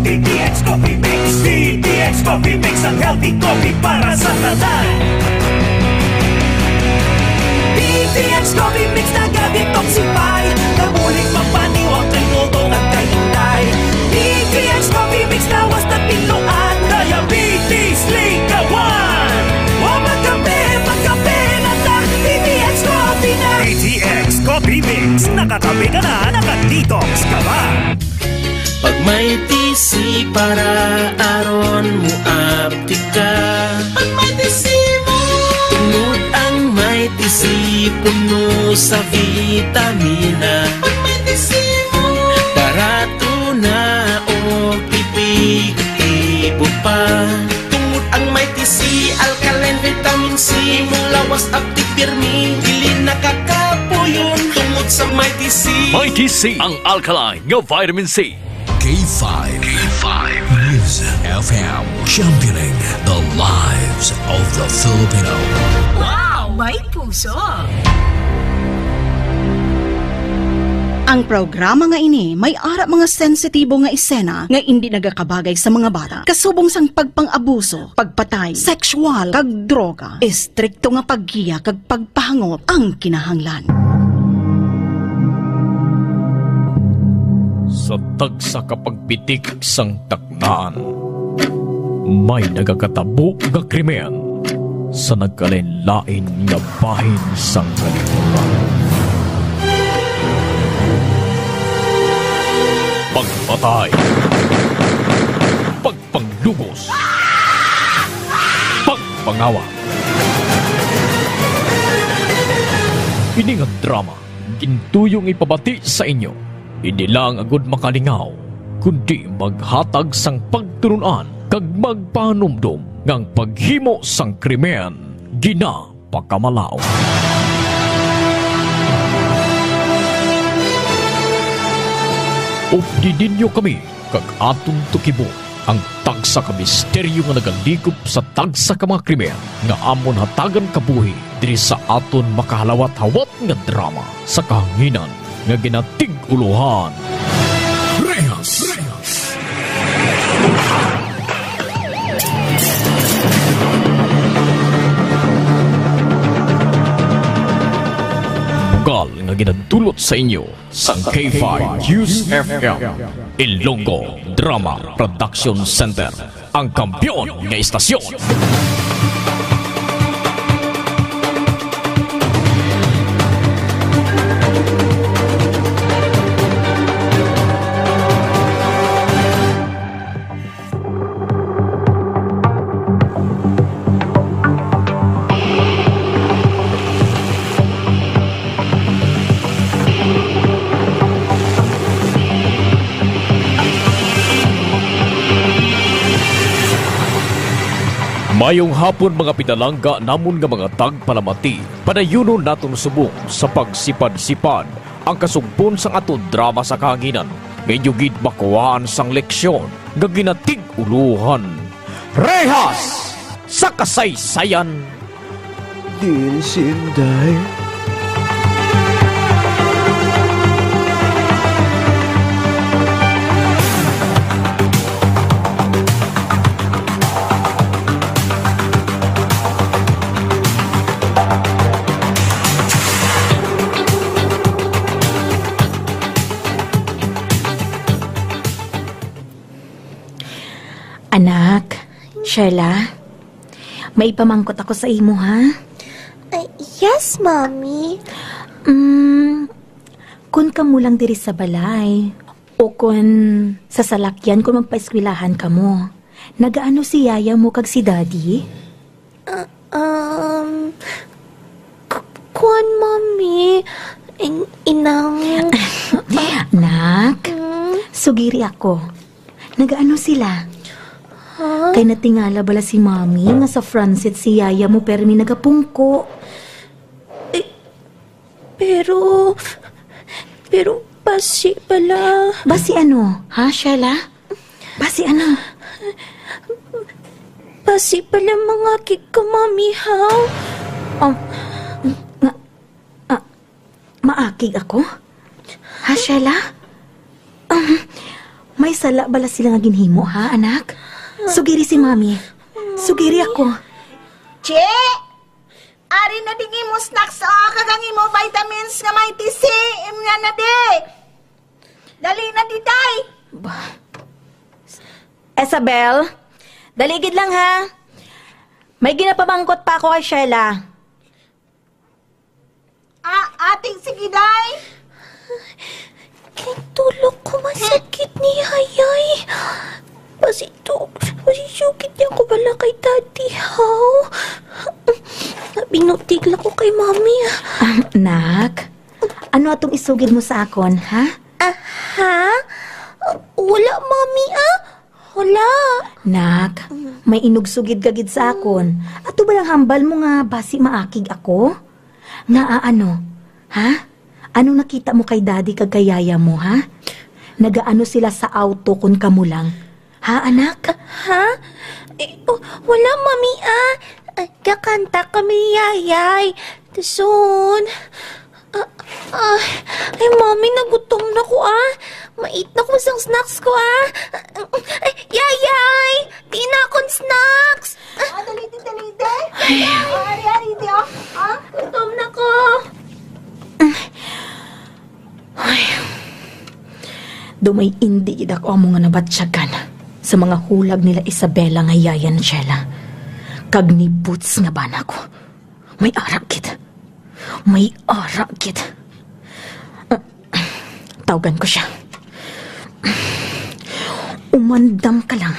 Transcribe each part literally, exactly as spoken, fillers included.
D T X Coffee Mix, D T X Coffee Mix, ang healthy coffee para sa tanan. D T X Coffee Mix, nagabi tong sipay, nabulig magpaniwang kay Dodong at kay Inday. D T X Coffee Mix, lawas na pinluan, diabetes, lingkawan. Wa magkape, magkape na ta, D T X Coffee na. D T X Coffee Mix, nakakape ka na, naka-detox ka pa. Pag may tisi para aron mo aptika. Pag may tisi mo. Tungod ang may tisi puno sa vitamina. Pag may tisi mo. Barato na o epektibo pa. Tungod ang may tisi, alkaline vitamin C, mulawas aptik pirmi, dili nakakapuyon tungod sa may tisi. May tisi, ang alkaline nga vitamin C. K five. K five. News F M. Championing the lives of the Filipino. Wow! May puso! Ang programa nga ini may ara mga sensitibo nga esena nga indi nagakabagay sa mga bata, kasubong sang pagpang-abuso, pagpatay, sexual, kag droga. Estrikto nga paggiya kag pagpahangop ang kinahanglan. Sa tagsa ka pagpitik sang taknaan, may nagakatabo nga krimen sa nagkalain-lain nga bahin sang kalibutan. Pagpatay, pagpanglugos, pagpangawa. Ini nga drama gintuyong ipabati sa inyo, hindi lang agud makalingaw, kundi maghatag sang pagtulon-an kag magpahanumdom nga ang paghimo sang krimen ginapakamalaut. Updi ninyo kami kag aton tukibon ang tagsa ka misteryo nga nagaligop sa tagsa ka mga krimen nga amon hatagan kabuhi diri sa aton makahalawat-hawat nga drama sa kahanginan nga ginatig-ulohan Rehas. Bugal nga ginadulot sa inyo sang K five News F M, Ilonggo Drama Production Center, ang kampiyon nga istasyon. Mayong hapon, mga pinalangga namon nga mga tagpalamati. Padayunon naton subong sa pagsipad-sipad ang kasugpon sang aton drama sa kahanginan, nga inyo gid makuhaan sang leksyon nga ginatig-ulohan. Rehas sa kasaysayan. Diin si Inday? Anak, Sherla, may ipamangkot ako sa imo, ha? Ay, yes, Mommy. Mm, kun kamo lang diri sa balay, o kun sa salakyan kun magpaeskwelahan kamo, nagaano si yaya mo kag si daddy? Ah, um, k-, kuwan, Mommy. In-, inang, Nak, Hmm? Sugiri ako. Nagaano sila? Ha? Kay natingala bala si Mommy nga sa front seat si yaya mo permi nagapungko. Eh, pero, pero basi bala. Basi ano, ha, Sherla? Basi ano? Basi bala mangakig ka, Mommy, ha? Um, nga, ah, maakig ako? Ha, Sherla? Um, May sala bala sila nga ginhimo, ha, anak? Sugiri si Mami. Sugiri ako. Che! Ari na ding imo snacks, oh, kag ang imo vitamins nga may tisi, imna na di. Dali na, di, day. Ba- Isabel, dali gid lang, ha? May ginapamangkot pa ako kay Sheila. Ah, ating sige, day. Kay tulog ko, masakit ni Yayay. Pasito, pasisugid niya ko bala kay Daddy, haw? Nabinutig lang ko kay Mami, ah. Ah, nak, ano atong isugid mo sa akon, ha? Ah, ha? Wala, Mami, ah. Wala. Nak, may inugsugid ka gid sa akon. Ato ba lang hambal mo nga basi maakig ako? Nga aano? Ha? Anong nakita mo kay daddy kag kay yaya mo, ha? Nagaano sila sa auto kon kamo lang? Ha, anak? Ha? Eh, oh, wala, Mami, ah. Ah, gakanta kami, Yayay. Dason. Ah, ah, ay, Mami, nagutom na ko, ah. Mait na ko sang snacks ko, ah. Ay, Yayay! Di na akon snacks! Ah, dali, di, dali, di. Ay. Ah, ari, ari, di, ah. Ah, gutom na ko. Ay. Daw may indi gid ako amo nga nabatyagan sa mga hulag nila Isabela nga yaya ni Shella, kag ni Boots nga bana ko. May ara gid. May ara gid. Tawgan ko siya. Umandam ka lang.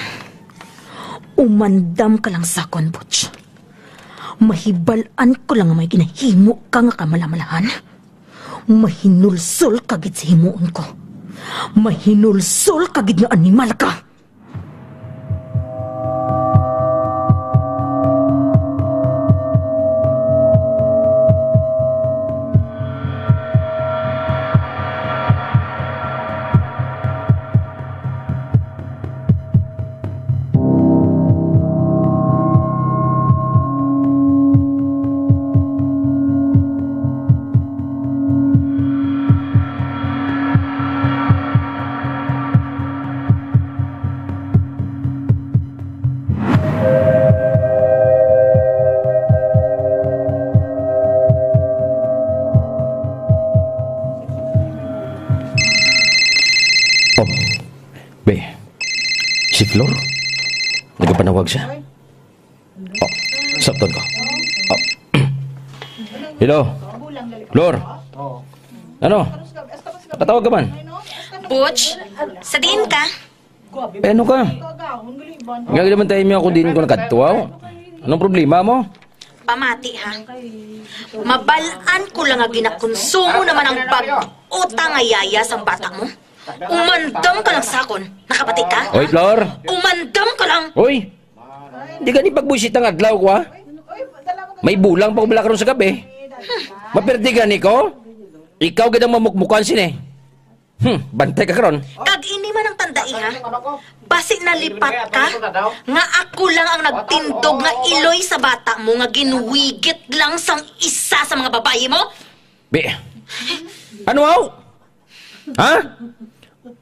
Umandam ka lang sa akon, Butch. Mahibal-an ko lang nga may ginahimo ka nga kamalamalahan. Mahinulsol ka gid sa himuon ko. Mahinulsol ka gid nga animal ka. Oh, be, si Flor? Nagapanawag siya? Oh, sapton ko. Oh. Hello? Flor? Ano? Patawag ka man? Butch, sa diin ka? Eh, ano ka? Nga naman tayo mo ako din ko nakadtuaw. Anong problema mo? Pamati, ha? Mabal-an ko lang nga ginakonsumo naman ang pag-utang nga yaya sang bata mo. Umandam ka lang sa akon. Nakabati ka? Oy, Flor! Umandam ka lang! Oy! Di gani pagbuisit ang adlaw ko, ha? May bulang pa ko bala karon sa gabi. Mapirdi gani ko? Ikaw gid ang mamukmukan sini. Hmm, bantay ka karon. Kag ini man ang tandai, ha? Basi nalipat ka nga ako lang ang nagtindog nga iloy sa bata mo nga ginwigit lang sang isa sa mga babayi mo? Bi, ano, aw? Ha?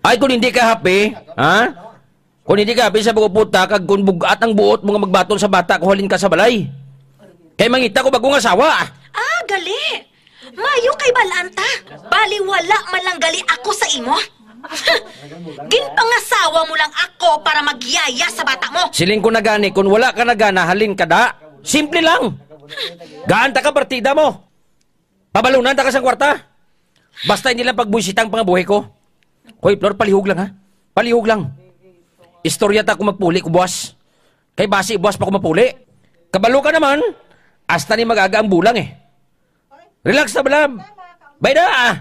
Ay, kung hindi ka happy, ha? Kung hindi ka happy sa pagpuputa, kag kung bugat ang buot mo nga magbaton sa bata ko halin ka sa balay. Kay mangita ko bagong asawa. Ah, gali. Mayo kay bal-an ta. Bali, wala man lang gali ako sa imo. Ginpangasawa mo lang ako para magyaya sa bata mo. Siling ko na gani, kung wala ka na gana, halin ka da. Simple lang. Gaan ta ka partida mo. Pabalunan ta ka sang kwarta. Basta hindi lang pagbuisitang pangabuhi ko. Hoy, Flor, palihog lang, ha? Palihog lang. Istorya ta kung magpuli ko buwas. Kay basi buwas pa ko mapuli. Kabalo ka naman, hasta ni mag-aga ang bulang, eh. Relax na, Balam. Bay na, ah.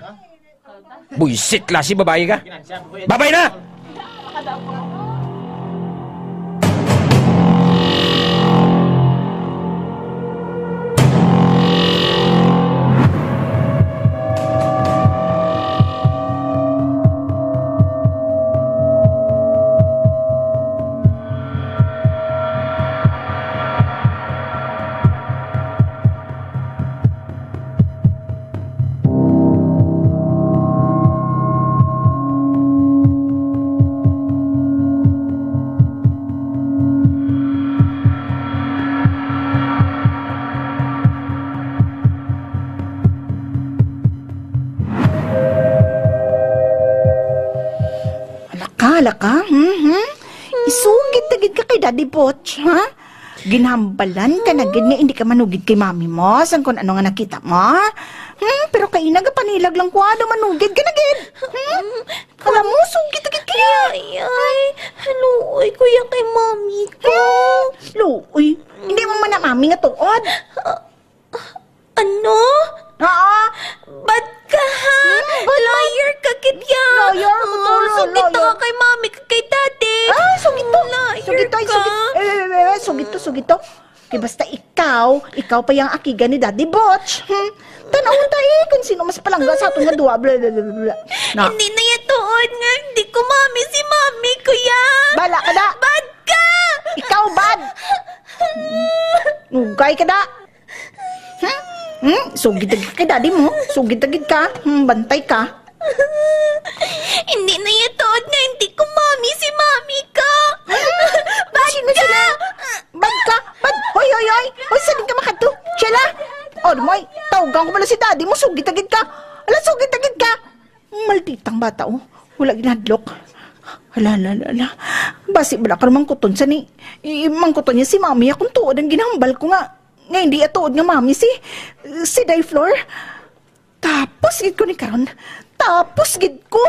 Buisit klase babae ka. Babay na! Laka, hmm, hmm? Isugid ta gid ka kay Daddy Butch, ha? Ginhambalan ka na gid nga hindi ka manugid kay mami mo, sang kung ano nga nakita mo. Hmm, pero kay nagapanilag lang ko, ano, manugid ka na gid. Hmm? Alam mo, sugid ta gid kaya. Ay, ay, luoy ko ya kay mami ko. Hmm? Luoy, hindi mo man na mami nga tuod. Ano? Oo. Bad ka, ha? Hmm, bad man. Liar ka gid ya. Liar, oo, sugid ta ka kay mami ka kay daddy. Ah, sugid to. Liar ka. Sugid to, eh, sugid. Eh, eh, eh, eh, sugid to, sugid to. Kay basta ikaw, ikaw pa yang akiga ni Daddy Butch. Hmm? Tanawon ta, eh, kung sino mas palangga sa aton nga duwa. Bla, bla, bla, bla, bla. Na. Hindi na ya tuod nga hindi ko mami si mami ko ya. Bala ka da. Bad ka! Ikaw, bad! Ugay ka da. Hmm? Hmm? Sugid ta gid ka kay daddy mo. Sugid ta gid ka. Hmm, bantay ka. Hindi na ya tuod nga hindi ko mami si mami ko. Bad ka! Bad ka! Bad! Hoy, hoy, hoy! Hoy, saan ka makadto? Sheila! O, moy, tawagan ko bala si daddy mo. Sugid ta gid ka. Ala, sugid ta gid ka. Malditang bata, oh. Wala ginahadlok. Hala, hala, hala, hala. Basi bala karon mangkuton sa ni, i-, mangkuton niya si mami akong tuod ang ginahambal ko nga, nga hindi atuod nga mami si, si Day Flor. Tapos gid ko ni karon. Tapos gid ko.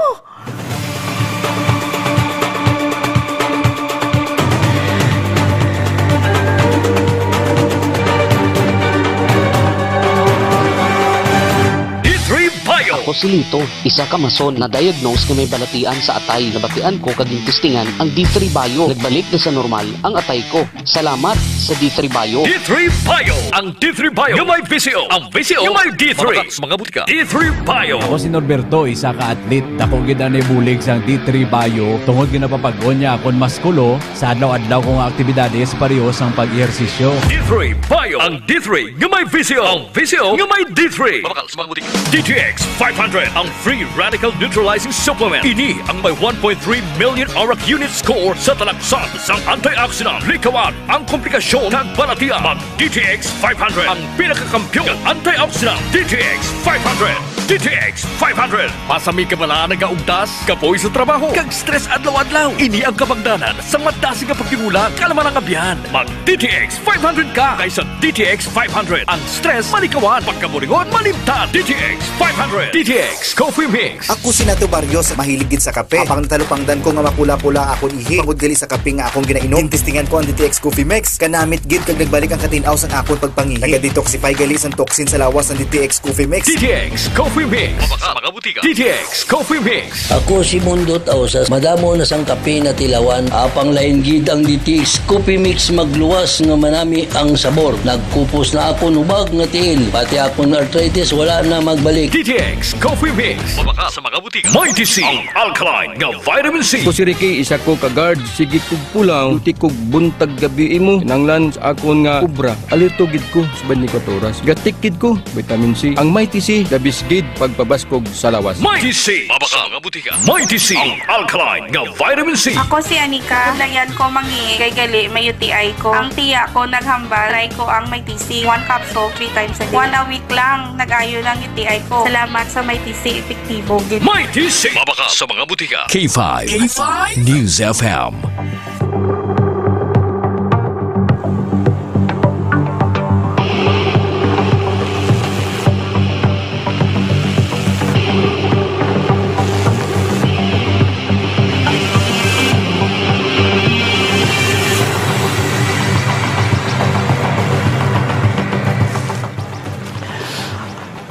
D three Bio. Ako si Lito, isa ka mason na diagnose nga may balatian sa atay. Nabatian ko kag gintistingan ang D three Bio. Nagbalik na sa normal ang atay ko. Salamat sa D three Bio. D three Bio. Ang D three Bio nga may V C O. Ang V C O nga may D three. Mabakal sa mga butika. D three Bio. Ako si Norberto, isa ka athlete. Dako gid ang nabulig sang D three Bio tungod nga napapag-on niya akon maskulo sa adlaw-adlaw ko nga aktibidades pareho sang pag-ehersisyo. D three Bio. Ang D three nga may V C O. Ang V C O nga may D three. Mabakal sa mga butika. D T X five hundred, ang free radical neutralizing supplement. Ini ang may one point three million arak unit score sa talaksan sang antioxidant. Likawan ang komplikasyon kag balatian. Mag D T X five hundred, ang pinakakampiyon nga antioxidant. D T X five hundred. D T X five hundred. Basi may kabala, nagaugtas, kapoy sa trabaho, kag stress adlaw-adlaw. Ini ang kabangdanan sa madasig nga pagtigulang kalaman ang abyan. Mag D T X five hundred ka, kay sa D T X five hundred, ang stress malikawan, pagkaburingon malimtan. D T X five hundred. D T X Coffee Mix. Ako si Nato Barrios, mahilig gid sa kape. Apang natalupangdan ko nga mapula-pula akon ihi tungod gali sa kape nga akong ginainom. Gintistingan ko ang D T X Coffee Mix. Kanamit gid kag nagbalik ang katin-aw sang akon pagpangihi. Naga-detoxify gali sang toxin sa lawas ang D T X Coffee Mix. D T X Coffee Mix. Mabakal sa mga butika. D T X Coffee Mix. Ako si Mundo Tausas. Madamo na sang kape natilawan. Apang lain gid ang D T X Coffee Mix, magluwas nga manami ang sabor. Nagkupos na akon hubag nga tiil. Pati akon arthritis wala na magbalik. D T X Coffee Mix. Mabakal sa mga butika. Mighty C, ang alkaline nga vitamin C. Ako si Ricky, isa ko ka guard. Sige kog pulaw, duty kog buntag gabi imo. Kinahanglan sa akon nga obra. Alerto gid ko sa twenty-four oras. Gatik gid ko, vitamin C. Ang Mighty C, the best gid pagpabaskog sa lawas. Mighty C. Mabakal sa mga butika. Mighty C, ang alkaline nga vitamin C. Ako si Anika. Layan ko mangi kay gali may U T I ko. Ang tiya ko naghambal, try ko ang Mighty C. One capsule, three times a day. One a week lang, nag-ayo na ang U T I ko. Salamat sa Mighty C, epektibo gid. Mighty C. Mabakal sa mga butika. K five. K five. News F M.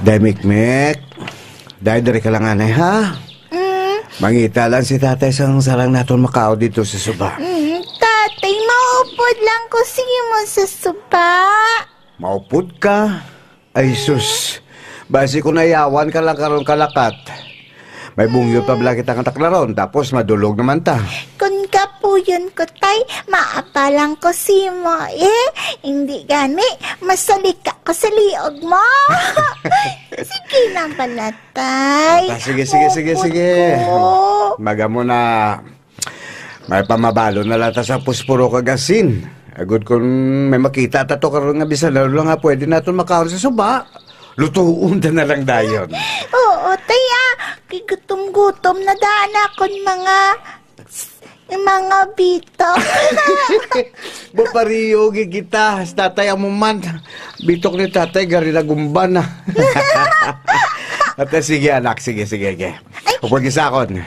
Demikmek. Dai, diri ka lang anay, ha? Mm. Mangita lang si tatay sang sarang naton makaon dito sa suba. Mm, tatay, maupod lang ko sa imo sa suba. Maupod ka? Ay, sus. Basi ko nayawan ka lang karon kalakat. May bungyo pa bala kita nga taklaron, tapos madulog naman ta. Kun kapuyon ko, tay, maapalang ko simo, eh. Hindi gani, masalika ko sa liog mo. Sige na pala, tay. Ah, sige, sige, sige, sige. Upod ko. Maga mo na. May pamabalo na lata sa puspuro kag asin. Agod kun may makita ta to karon nga bisan ano lang nga pwede naton makaon sa suba. Lutuon ta na lang dayon. Oo, tay, ah. Kay gutom-gutom na daan akon mga s-, Mga bitok. Bapariyo gid kita, si tatay amo man. Bitok ni tatay, gari na gumba na. Ate, sige, anak, sige, sige, sige. Ay. Upod ka sa akon.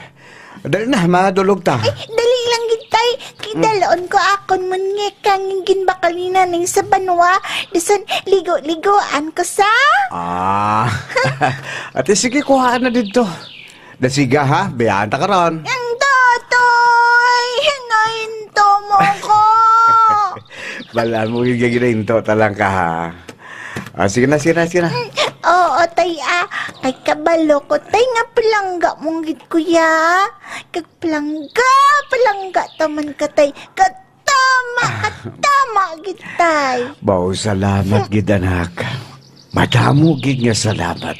Dali na, madulog ta. Ay, dali lang gid, tay. Kay dalon ko akon muñeka nga ginbakal ni nanay sa banwa. Dason, ligo-ligoan ko sa. Ah. Ate, sige, kuhaan na didto. Dasiga, ha? Biyaan ta karon. Ang totoy! Hinainto mo ko! Balaan mo, gid ginainto ta lang ka, ha? Ah, sige na, sige na, sige na. Mm, oo, tay, ah. Kay kabalo ko, tay, nga palangga mong gid, kuya. Kag palangga, palangga taman ka, tay. Katama, katama gid, tay. Baw, salamat gid, anak. Madamo gid nga salamat.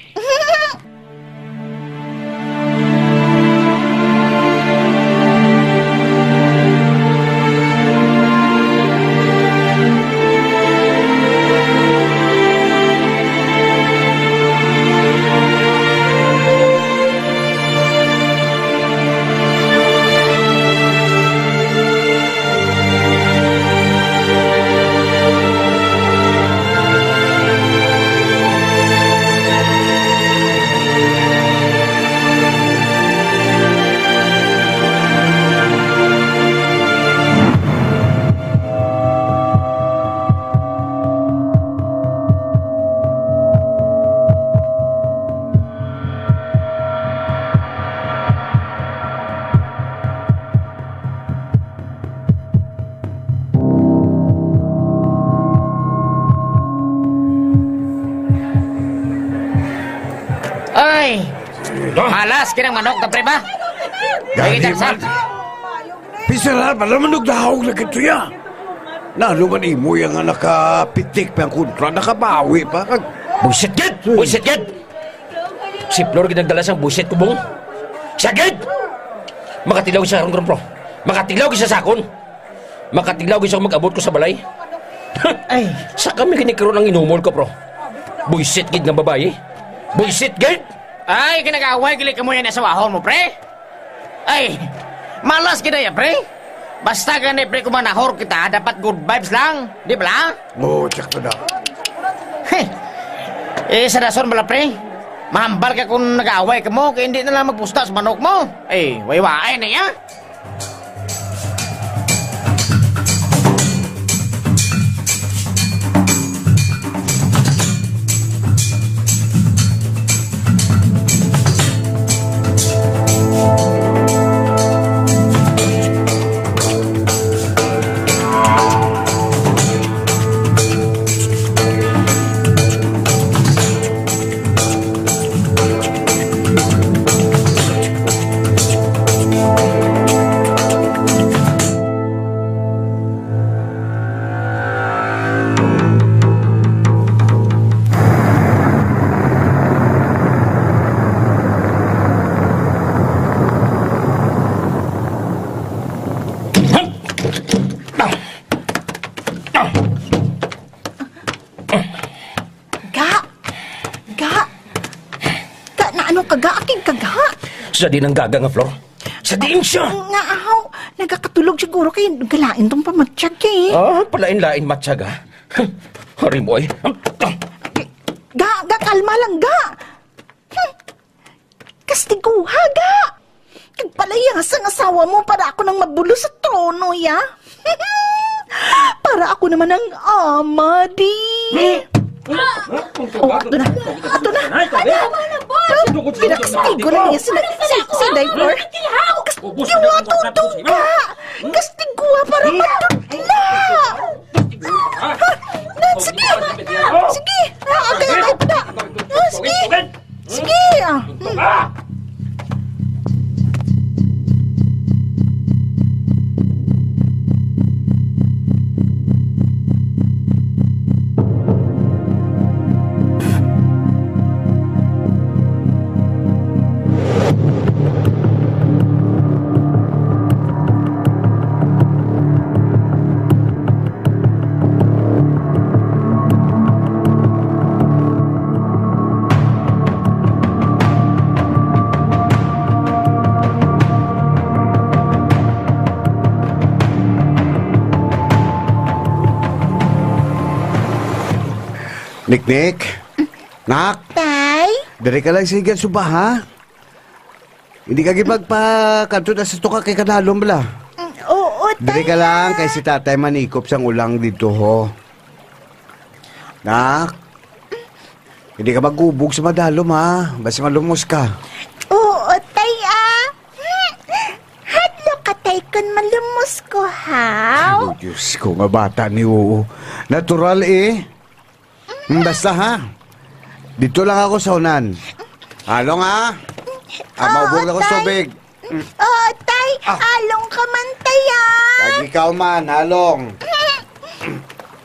Ay! Malas kinang manok ta, pre, ba? Gani man. Pisara, pala manugdahog na gito ya. Nalo man imo yang nga nakapitik pa ang kontra, nakabawi pa. Kag buisit gid! Buisit gid! Si Flor gid nagdala sang buisit, Kubong. Siya gid! Makatilaw siya karon, bro. Makatilaw siya sa akon. Makatilaw siya kung mag-abot ko sa balay. Ay. Sa kami gini karon ang inumol ko, bro. Buisit gid nga babayi. Buisit gid! Ay, kinag-away gili kamo yan asawahon mo, pre? Ay, malas gid ya, pre. Basta gani, pre, kung manahor kita, dapat good vibes lang. Di bala? Oo, tsakto na. Hey, eh, sa rason bala, pre. Mahambal ka kung nag-aaway ka mo, kaya hindi na lang magpusta sa manok mo. Eh, waywaay na ya. Ga! Ga! Ga, naano ka, Ga? Aking ka, Ga? Sa di nang gaga nga, Flor? Sa diin siya? Nga, ahaw. Nagakatulog siguro kay galain tong pamatyag, eh. Ah, palain-lain matyag, ah. Hari mo, eh. Ga, Ga, kalma lang, Ga. Hmm. Kastiguha, Ga. Kag palayas ang asawa mo para ako nang mabulos sa trono, ya. Para ako naman ang ama, di. Hmm? Oh, ato na. Ato na. Ay, pinakastigo na niya si, si, si Diver. Kastigo, tuto ka. Kastigo para matudla. Ha? Na, sige. Sige. Ah, okay, okay, na. Ah, sige. Sige, ah. Hmm. Niknik? Nak? Tay? Diri ka lang sa higa suba, ha? Hindi ka gipagpakadto na sa tuka kay kadalom bala. Mm, oo, Diri ka Tay, lang, ah. Kay si tatay manikop sang ulang dito, ho. Nak? Hindi ka magubog sa madalom, ha? Basi malumos ka. Oo, Tay, ah. Hmm. Hadlok ka, Tay, kun malumos ko, ha? Oh, Diyos ko, nga bata ni, oo. Natural, eh. Mm, basta, ha? Dito lang ako sa unan. Halong, ha? Ah, Oo, maubos ako sa Tay. Tubig. Mm. Oo, Tay. Ah. Halong ka man, Tay, ah. Lagi ka man, halong.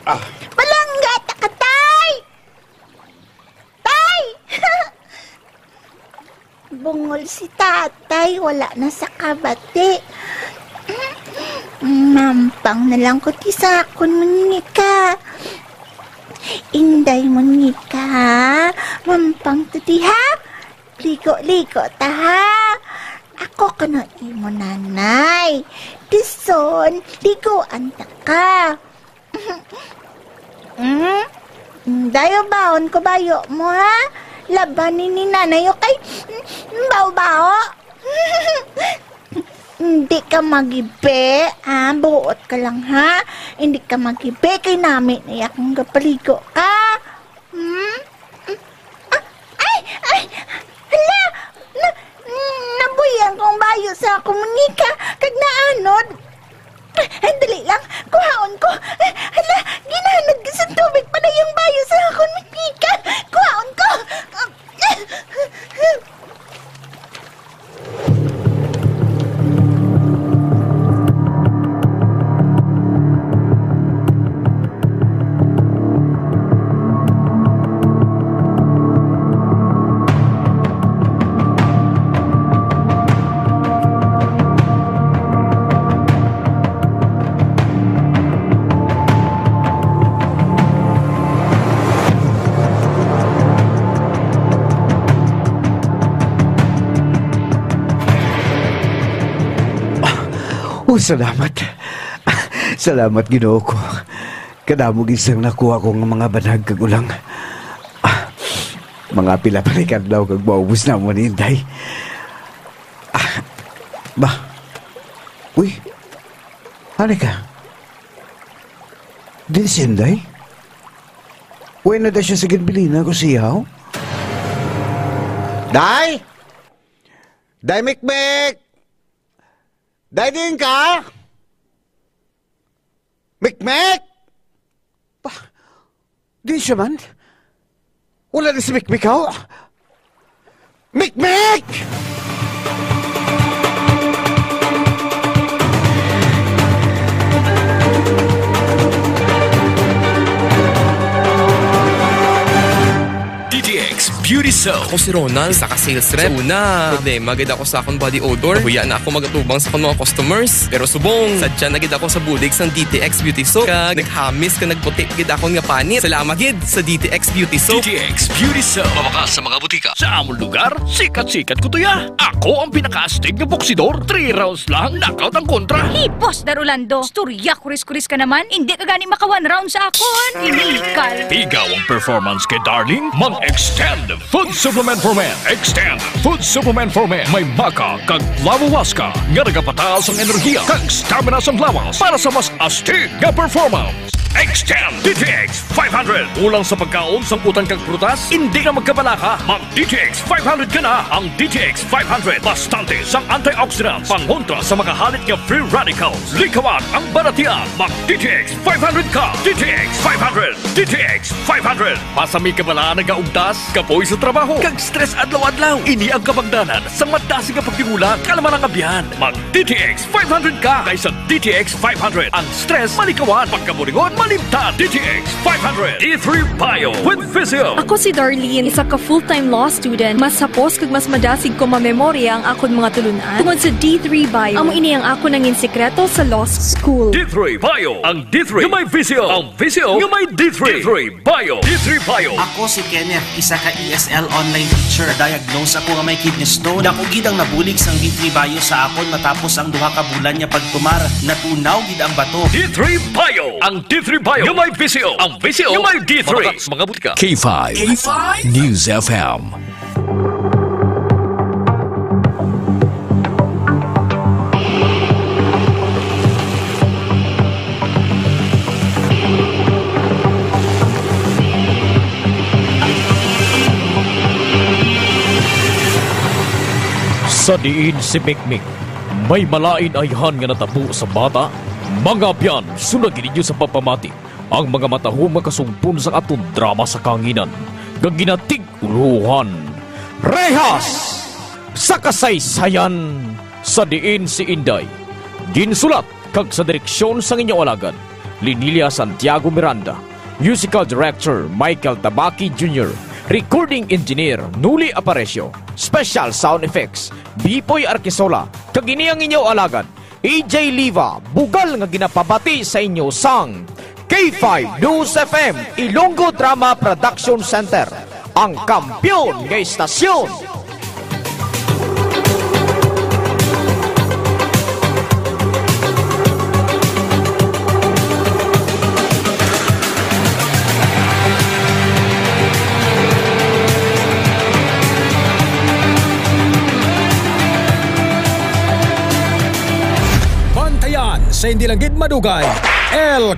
Ah. Palangga ta ka, Tay! Tay! Bungol si tatay, wala na sa kabati. Mampang na lang ko ti sa akon, Monica. Inday, Monica, mampang to ti, ha? Ligo-ligo ta, ha? Ako kano imo nanay. Dison, liguan ta ka. Mm? Dayo baon ko bayo mo, ha? Laban ni, ni nanay, okay? Mm, bao-bao. Hindi ka magibi, ha? Buot ka lang, ha? Hindi ka magibi, kay nami na akong gapaligo ka. Hmm? Ah, ay, ay, hala, na, nabuyan kong bayo sa akong munika, kag naanod. Ay, dali lang, kuhaon ko. Ay, hala, ginanod ko sa tubig, padayong bayo sa akong munika. Kuhaon ko. Oh, salamat. Salamat, Ginoo ko. Kadamo gid sang nakuha ko nga mga banhag kag ulang. Ah, mga pila pa ni kadlaw kag maubos na mo ni Inday. Ah, ba? Uy, ano ka? Di si Inday? Uy, na da siya sa ginbilina ko siya, oh? Day! Day Mikmik! Day, diin ka? Mikmik! Pa, di siya man. Wala na si Mikmik, oh. Mikmik! D T X Beauty Soap. Ako si Ronald, isa ka sales rep. Sa una, problema gid ako sa akong body odor. Nahuya na ako magatubang sa akong mga customers. Pero subong, sadya na gid ako sa bulig sang D T X Beauty Soap. Kag naghamis kag nagputi gid akon nga panit. Salamat gid sa D T X Beauty Soap. D T X Beauty Soap. Mabakas sa mga butika. Sa amon lugar, sikat-sikat ko to ya. Ako ang pinakaastig nga boksidor. Three rounds lang, knockout ang kontra. Hipos, Dar Orlando. Istorya, kuris-kuris ka naman. Hindi ka gani maka one round sa akon. Illegal. Ikaw ang performance kay Darling? Mag-Extend Food Supplement for Men. Extend Food Supplement for Men. May maca kag flavowaska nga nagapataas ang enerhiya kag stamina sang lawas para sa mas astig nga performance. Extend D T X five hundred. Kulang sa pagkaon sang utan kag prutas? Hindi na magkabalaka. Mag D T X five hundred ka na. Ang D T X five hundred bastante sang antioxidants, pangontra sa mga halit nga free radicals. Likawan ang balatian. Mag D T X five hundred ka. D T X five hundred. D T X five hundred. Masami ka bala nagaugtas, kapoy sa trabaho, kag stress adlaw-adlaw? Ini ang kabangdanan sang madasig nga pagtingula, kalma lang abyan. Mag D T X five hundred ka, kay sa D T X five hundred, ang stress malikawan, pagkaburingon malimtan. D T X five hundred, D three Bio with Visio. Ako si Darlene, isa ka full-time law student. Mas hapos kag mas madasig ko mamemorya ang akon mga tulunan tungod sa D three Bio. Amo ini ang akon nangin sikreto sa law school. D three Bio, ang D three nga may Visio, ang Visio nga may D three. D three Bio. D three Bio. Ako si Kenneth, isa ka E S L online teacher. Diagnose ako nga may kidney stone. Dako gid ang nabulig sang D three Bio sa akon matapos ang duha ka bulan nga pagtumar. Natunaw gid ang bato. D three Bio. Ang D three Bayo, may V C O. Ang V C O, may D three. Mga butika. K five News F M. Sa diin si Mikmik, may malain ayhan nga natabo sa bata. Mga abyan, sunagi ninyo sa pagpamati ang mga matahom nga kasumpon sang aton drama sa kahanginan nga ginatig-ulohan, Rehas sa Kasaysayan. Sa diin si Inday, ginsulat kag sa direksyon sang inyo alagad, Linilia Santiago Miranda, musical director, Michael Tabaki Junior, recording engineer, Nuli Aparecio, special sound effects, Bipoy Arquisola, kag ini ang inyo alagad, A J Liva, bugal nga ginapabati sa inyo sang K five News F M, Ilonggo Drama Production Center, ang kampiyon nga istasyon. Bantayan sa hindi lang gid madugay, El